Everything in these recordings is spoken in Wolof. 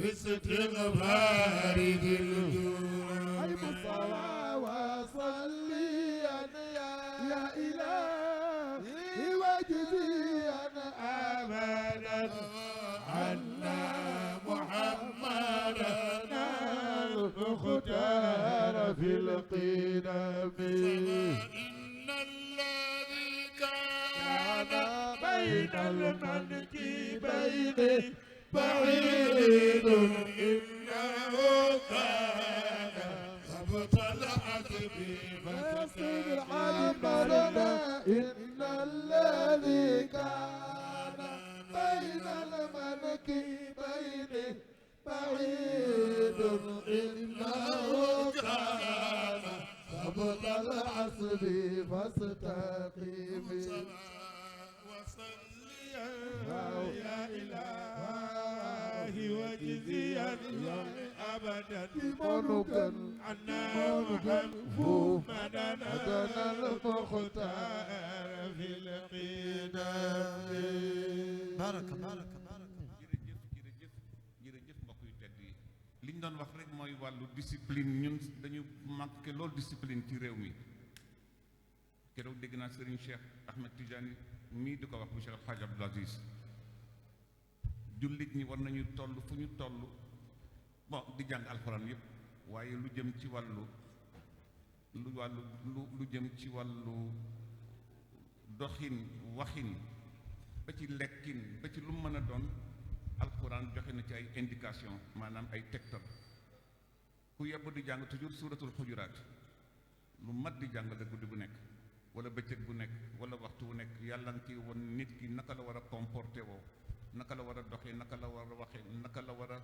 باستغفار ذي الجود أي مصطفى وصليا يا إلهي واجزيا أبدا عنا محمدا المختار في القدم إن الذي كان بين المنكبين بعيد إنه كان ثبت العتب محمدنا إن الذي كان بين المنكبين بعيد إنه كان ثبت العصب فاستقيم وصليا يا إلهي وجزيا أبدا بمنكا عنا محمدا المختار في القدم baraka baraka baraka jërëjëf mbokk yu tedd yi li ñu doon wax rek mooy wàllu discipline ñun dañu manqué loolu discipline ci réew mi keroog dégg naa Serigne Cheikh Ahmed Tidiane mii di ko wax bu Cheikh El Hadj Abdoul Aziz jullit ñi war nañu toll fu ñu toll bon di jàng alxuraan yëpp waaye lu jëm ci wàllu lu jëm ci wàllu doxin waxin ba ci lekkin ba ci lu mu mën a doon alxuraan joxe na ci ay indication maanaam ay tegtal ku yebbu di jàng toujours suuratul xujuraat lu mat di jàng la guddi bu nekk wala bëccëg bu nekk wala waxtu bu nekk yàlla nga ci won nit ki naka la war a comporté woo naka la war a doxee naka la war a waxee naka la war a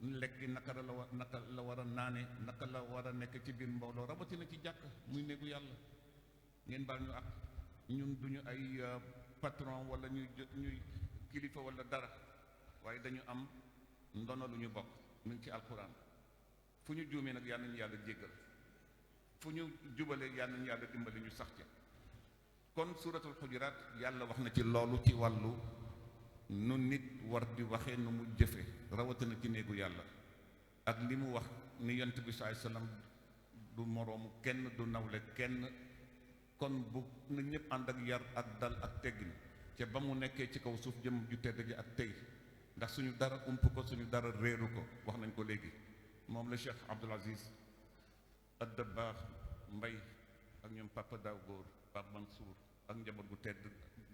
lekki naka la war a naane naka la war a nekk ci biir mbooloo rawatina ci jàkk muy néegu yàlla ngeen baal ñu ak ñun duñu ay patron wala ñuy kilifa wala dara waaye dañu am ndono lu ñu bokk mu ngi ci alxuraan fu ñu juumee nag yal nañu yàlla jéggal fu ñu jubalee yal nañu yàlla dimbali ñu sax ci kon suuratul xujuraat yàlla wax na ci loolu ci wàllu nu nit war di waxee nu mu jëfe rawatina ci néegu yàlla ak li mu wax ni yonent bi saai sallam du moroomu kenn du nawle kenn kon bu na ñëpp ànd ak yar ak dal ak teggin ca ba mu nekkee ci kaw suuf jëm ju tedd ji ak tey ndax suñu dara ump ko suñu dara réeru ko wax nañ ko léegi moom la Cheikh Abdoul Aziz Ad-Dabbaax Mbay ak ñoom Papa Daw Góor Pape Mansour ak njaboot gu tedd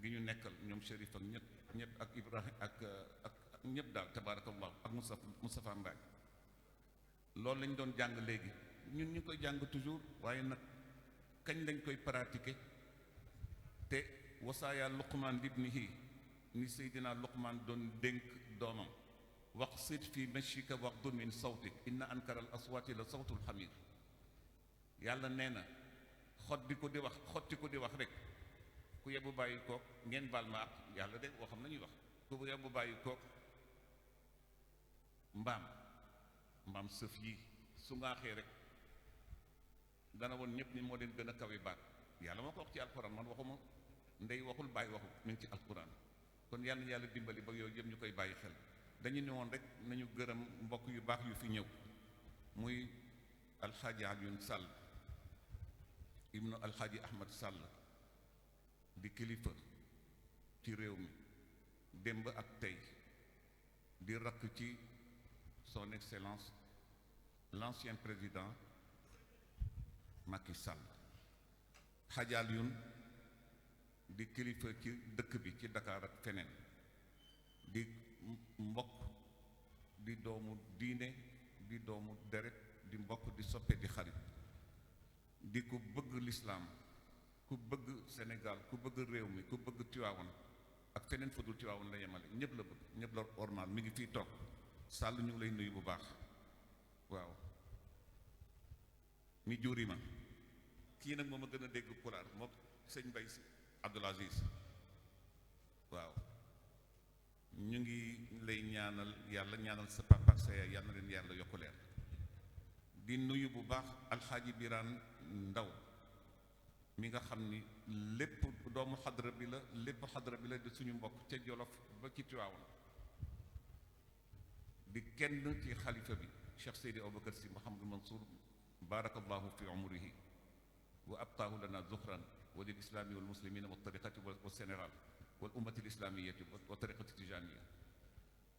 gi ñu nekkal ñoom Chérif ak ñëpp ak Ibrahim ak ñëpp daal tabaarakallah ak Moustapha Mbaye loolu lañ doon jàng léegi ñun ñu koy jàng toujours waaye nag kañ lañ koy pratiquer te wasaaya Luqmaan libnihi ni Seydina Luqmaan doon dénk doomam waqsid fi mashika waghdud min sawtik inna ankara al aswaati la sawtul xamir yàlla nee na xotti ko di wax rek ku yebbu bàyyi kook ngeen baal ma ak yàlla de woo xam nañuy wax ku yebbu bàyyi kook mbaam sëf yi su ngaaxee rek dana woon ñëpp ni moo leen gën a kawe baat yàlla moo ko wax ci alquran man waxuma ndey waxul bàyyi waxu mi ngi ci alquran kon yàlla na yàlla dimbali ba yooyu yëpp ñu koy bàyyi xel dañu ne woon rek nañu gërëm mbokk yu baax yu fi ñëw muy alxaaji Alioune Sall ibnu alxaaji Ahmad Sall di kilifa ci réew mi démb ak tey di rakk ci son excellence l'ancien président Macky Sall Hadj Alioune di kilifa ci dëkk bi ci Dakar ak feneen di mbokk di doomu diine di doomu deret di mbokk di soppe di xarit di ku bëgg lislaam ku bëgg Sénégal ku bëgg réew mi ku bëgg Tiwaawan ak feneen fu dul Tiwaawan la yemale ñëpp la bëgg ñëpp la ormal mi ngi fii toog Sall ñu ngi lay nuyu bu baax waaw mi juri ma kii nag moom a gën a dégg pulaar moom sëñ Mbay Si Abdoul Aziz waaw ñu ngi lay ñaanal yàlla ñaanal sa papa ak sa yaay yal na leen yàlla yokk leer di nuyu bu baax alxaaji Biraan Ndaw mi nga xam ni lépp doomu xadra bi la lépp xadra bi la di suñu mbokk ca Jolof ba ci Tiwaawan di kenn ci xalifa bi Cheikh Seydi Aboubacar Sy Mouhamadul Mansour barakallahu fi umrihi wa abqaahu lana zuxran wa lil islami wal muslimina wa tariqati wa Sénégal wal ummati l islamiyati wa tariqati tijaniya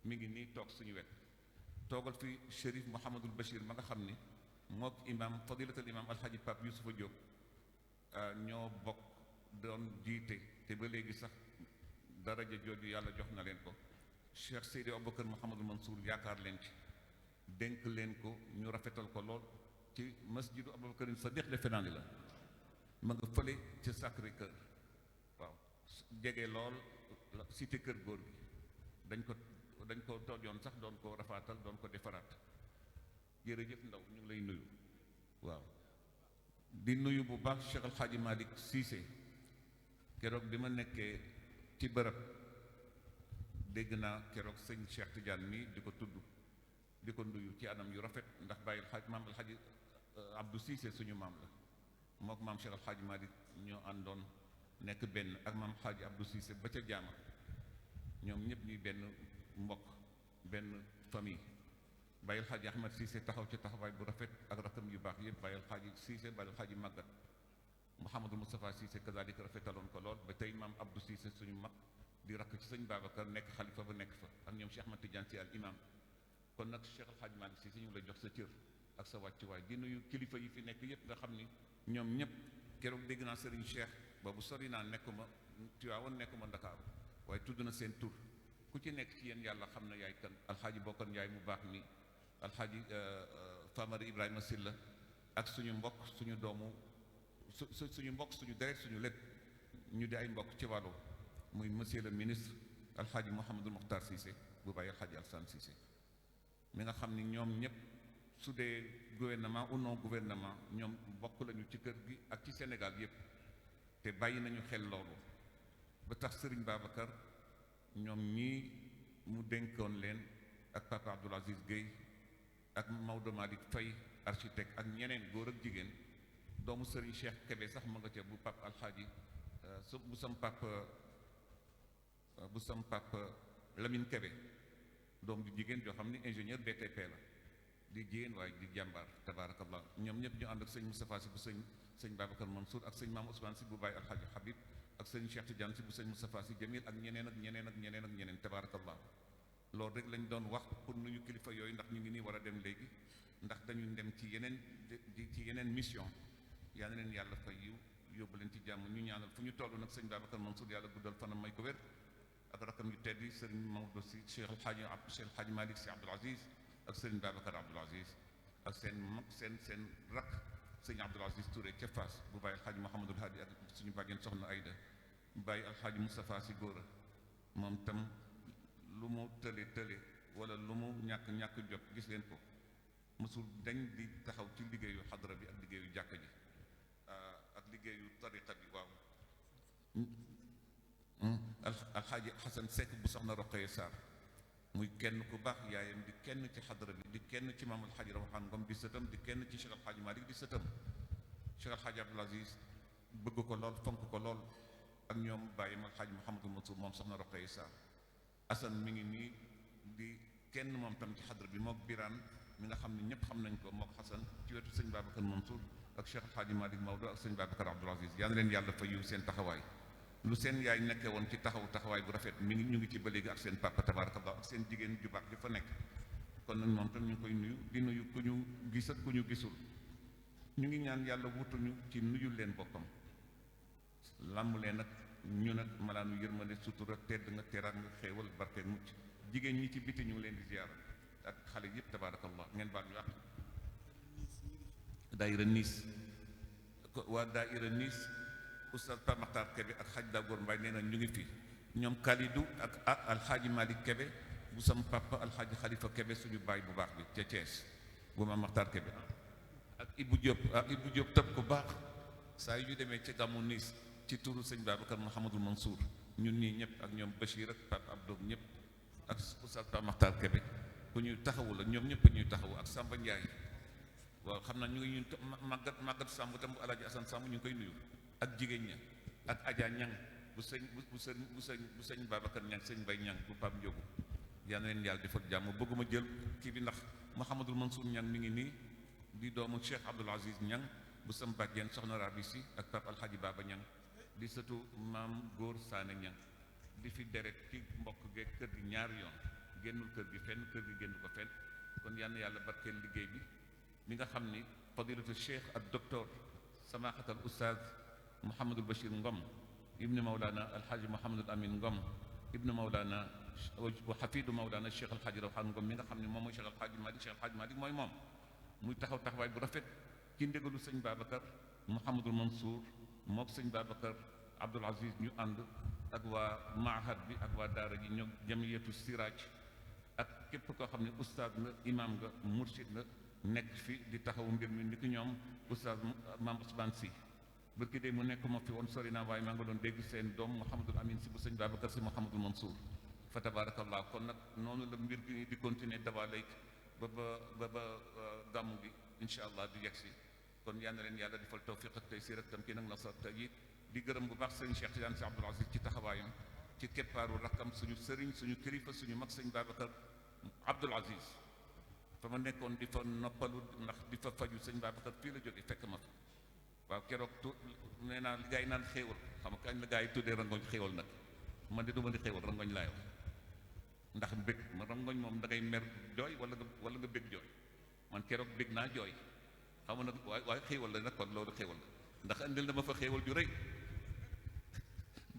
mi ngi nii toog suñu wet toogal fi Chérif Mouhamadul Bachir ma nga xam ni mook imam fadilatul imam alhaji Pape Youssoufa Diop ñoo bokk doon jiite te ba léegi sax daraja jooju yàlla jox na leen ko Cheikh Seydi Aboubacar Mouhamadul Mansour yaakaar leen ci dénk leen ko ñu rafetal ko lool ci masjidu Aboubacar Sadiq defe naa ni la ma nga fële ci Sacré Cœur waaw jege lool cité kër góor gi dañ ko toojoon sax doon ko rafaatal doon ko defaraat jërëjëf ndaw ñu ngi lay nuyu waaw di nuyu bu baax Cheikh El Hadji Malick Cissé keroog bi ma nekkee ci bërëb dégg naa keroog sëñ Cheikh Tidiane mi di ko tudd di ko nuyu ci anam yu rafet ndax bàyyi maam El Hadji Abdou Cissé suñu maam la mook maam Cheikh El Hadji Malick ñoo àndoon nekk benn ak maam Hadji Abdou Cissé ba ca jaama ñoom ñëpp ñuy benn mbokk benn famille bàyyil xaaji Ahmed Cissé taxaw ci taxawaay bu rafet ak rakam yu baax yëpp bàyyil xaaji Cissé bàyyil xaaji Magat Mouhamadou Moustapha Cissé kazalika rafetaloon ko lool ba tey maam Abdou Cissé suñu mag di rakk ci sëñ Babacar nekk xalifa ba nekk fa ak ñoom Cheikh Ahmed Tidiane Sy al imam kon nag Cheikh El Hadji Malick Cissé ñu ngi lay jox sa cër ak sa wàccuwaay di nuyu kilifa yi fi nekk yëpp nga xam ni ñoom ñëpp keroog dégg naa Serigne Cheikh boobu sori naa nekkuma Tiwaawan nekkuma Ndakaaru waaye tudd na seen tur ku ci nekk ci yéen yàlla xam na yaay kan alxaaji Bokar Njaay mu baax mi alxaaji Famari Ibrahima Silla ak suñu mbokk suñu doomu suñu mbokk suñu deret suñu lépp ñu di ay mbokk ci wàllu muy monsieur le ministre alxaaji Mouhamadou Mokhtar Cissé bu bàyyi alxaaji Alsane Cissé mi nga xam ni ñoom ñëpp su dee gouvernement ou non gouvernement ñoom bokk lañu ci kër gi ak ci Sénégal yëpp te bàyyi nañu xel loolu ba tax Serigne Babacar ñoom ñii mu dénkoon leen ak papa Abdoul Aziz Guèye ak Maodo Malick Faye architecte ak ñeneen góor ak jigéen doomu Serigne Cheikh Kébé sax ma nga ca bu pap alxaaji bu sam pap Lamine Kébé doom ju jigéen joo xam ni ingénieur BTP la di jigéen waaye di jàmbaar tabaarakallah ñoom ñëpp ñu ànd ak sëñ Moustapha Sy bu sëñ Babacar Mansour ak sëñ Maam Ousmane Sy bu bàyyi alxaaji Habib ak sëñ Cheikh Tidiane Sy bu sëñ Moustapha Sy Jamil ak ñeneen ak ñeneen ak ñeneen ak ñeneen tabaarakallah loolu rek lañ doon wax pour nuyu kilifa yooyu ndax ñu ngi nii war a dem léegi ndax dañu dem ci yeneen mission yaa na leen yàlla fay yiw yóbbu leen ci jàmm ñu ñaanal fu ñu toll nag sëñ Babacar Mansour yàlla guddal fanam may ko wér ak rakam yu tedd yi sëriñ Maodo Sy Cheikh El Hadji Malick Sy Abdoul Aziz ak sëriñ Babacar Abdoul Aziz ak seen mag seen rakk sëñ Abdoul Aziz Touré ca Fass bu bàyyi alxaaji Mouhamadul Hadi ak suñu bàjjen soxna Aïda bàyyi alxaaji Moustapha Sy Góora moom tam lu mu tële wala lu mu ñàkk jot gis leen ko mosul dañ di taxaw ci liggéeyu xadra bi ak liggéeyu jàkka ji ak liggéeyu tariqa bi waaw alxaaji Xasan Seck bu soxna Roqaye Sarr muy kenn ku baax yaayam di kenn ci xadra bi di kenn ci maam alxaaji Rawaxaan Ngom di sëtam di kenn ci Cheikh alxaaji Malick di sëtam Cheikh alxaaji Abdoul Aziz bëgg ko lool fonk ko lool ak ñoom bàyyim alxaaji Mouhamadou Mansour moom soxna Roqaye Sarr Asan mi ngi nii di kenn moom tam ci xadra bi mook Biraan mi nga xam ne ñëpp xam nañ ko mook Xasan ci wetu sëñ Babacar Mansour ak Cheikh alxaaji Malick Maodo ak sëñ Babacar Abdoul Aziz yal na leen yàlla fa yiw seen taxawaay lu seen yaay nekkee woon ci taxawaay bu rafet mi ngi ñu ngi ci ba léegi ak seen papa tabarakallah ak seen jigéen ju baax di fa nekk kon nag moom tam ñu ngi koy nuyu di nuyu ku ñu gis ak ku ñu gisul ñu ngi ñaan yàlla wutuñu ci nuyul leen boppam làmb leen nag ñu nag malaanu yërmande sutura tedd nga teraat nga xéewal barke mucc jigéen ñi ci biti ñu ngi leen di ziyaara ak xale yëpp tabarakallah ngeen baal ñu àq daayira Niis waa daayira Niis Oustaz Pa Makhtar Kébé ak xaj Dagoor Mbaye nee na ñu ngi fi ñoom Kalidou ak alxaaji Malick Kébé bu sam papa alxaaji Khalifa Kébé suñu baay bu baax bi ca Thiès bu ma Makhtar Kébé ak Ibou Diop tëb ko baax saa yu ñu demee ca gàmmu Niis ci turu sëñ Babacar Mouhamadou Mansour ñun ñii ñëpp ak ñoom Bachir ak Pape Abdou ñëpp ak Oustaz Pa Makhtar Kébé ku ñuy taxawu la ñoom ñëpp ñuy taxawu ak Samba Ndiaye waaw xam naa ñu ngi ñun màggat Samb tam bu alaaji Assane Samb ñu ngi koy nuyu ak jigéen ña ak Adja Ñang bu sëñ Babacar Ñang sëñ Bay Ñang bu Pape Ndiogu yal na leen yàlla defal jàmm. bëgguma jël kii bi ndax Mouhamadul Mansour Niang mi ngi nii di doomu Cheikh Abdoul Aziz Niang bu sam bàjjen soxna Rabi Si ak Pape Alhaji Baba Niang di sëtu maam Góor Saane Niang di fi deret ci mbokk geeg kër gi ñaari yoon génnul kër gi fenn kër gi génn ko fenn kon yal na yàlla barkeel liggéey bi mi nga xam ni fadilatu cheikh ak docteur samahatal oustaz Mouhamadul Bachir Ngom ibnu Mawlana alhaji Mouhamadul Amin Ngom ibnu Mawlana wa hafidu Mawlana cheikh alhaji Rawhan Ngom mi nga xam ne moom mooy cheikh alhaji Malick cheikh alhaji Malick mooy moom muy taxaw taxawaay bu rafet ci ndégalu sëñ Babacar Mouhamadul Mansour mook sëñ Babacar Abdoul Aziz ñu ànd ak waa mahad bi ak waa daara ji ñoom jamiyatu siraaj ak képp koo xam ne oustaz nga imam nga mursid nga nekk fi di taxawu mbir mi ni ki ñoom oustaz Mame Ousmane Sy bërki dee mu nekk ma fi woon sori naa waaye maa nga doon dégg seen doom Mouhamadul Amin si bu sëñ Babacar si Mouhamadul Mansour fa tabarakallah kon nag noonu la mbir gi di continuer dabaaleeg ba gàmmu gi incha allah di yegsi kon yal na leen yàlla defal tawfiq ak taysir ak tamkiin ak nasar tayit di gërëm bu baax sëñ Cheikh Tidiane Sy Abdoul Aziz ci taxawaayam ci keppaaru rakkam suñu sëriñ suñu kilifa suñu mag sëñ Babacar Abdoul Aziz fa ma nekkoon di fa noppalu ndax di fa faju sëñ Babacar fii la jóge fekk ma fa waaw keroog nee naa li gaa yi naan xéewal xam nga kañ la gaa yi tuddee rangoñ xéewal nag man de du ma di xéewal rangoñ laay wax ndax mbég ma rangoñ moom da ngay mer jooy wala nga bég jooy man keroog bég naa jooy xam nga nag waaye xéewal la nag kon loolu xéewal la ndax andil na ma fa xéewal ju rëy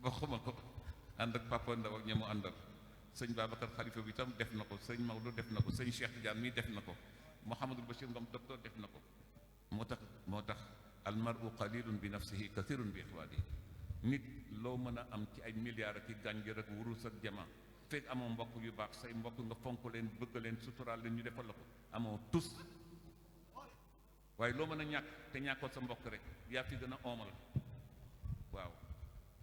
ba xuma ko ànd ak papa Ndaw ak ñamu àndal sëñ Babacar xalifa bi tam def na ko sëñ Maodo def na ko sëñ Cheikh Tidiane mii def na ko Mouhamadul Bachir Ngom docteur def na ko moo tax almaru qalilun bi nafsihi kathirun bi ixwaanihi nit loo mën a am ci ay milliards ak i gànjër ak wurus ak jama fekk amoo mbokk yu baax say mbokk nga fonk leen bëgg leen suturaal leen ñu defal la ko amoo tus waaye loo mën a ñàkk te ñàkkoo sa mbokk rek yaa fi gën a oomal waaw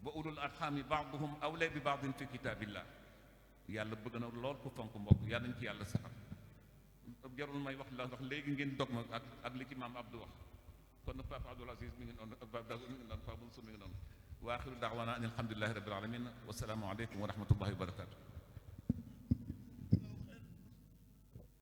wa ulul arxaami baaduhum awlaa bi baadin fi kitaabillah yàlla bëgg na lool ku fonk mbokk yàlla nañ ci yàlla saxal jarul may wax la ndax léegi ngeen dog ma ak li ci maam Abdou wax kon nag Papa Abdoul Aziz mi ngi noonu ak Papa Daoud mi ngi noonu Papa Mansour mi ngi noonu wa axiru daawaana an alhamdulillahi rabbil alamin wa salaamu aleykum wa rahmatullahi wa barakatuh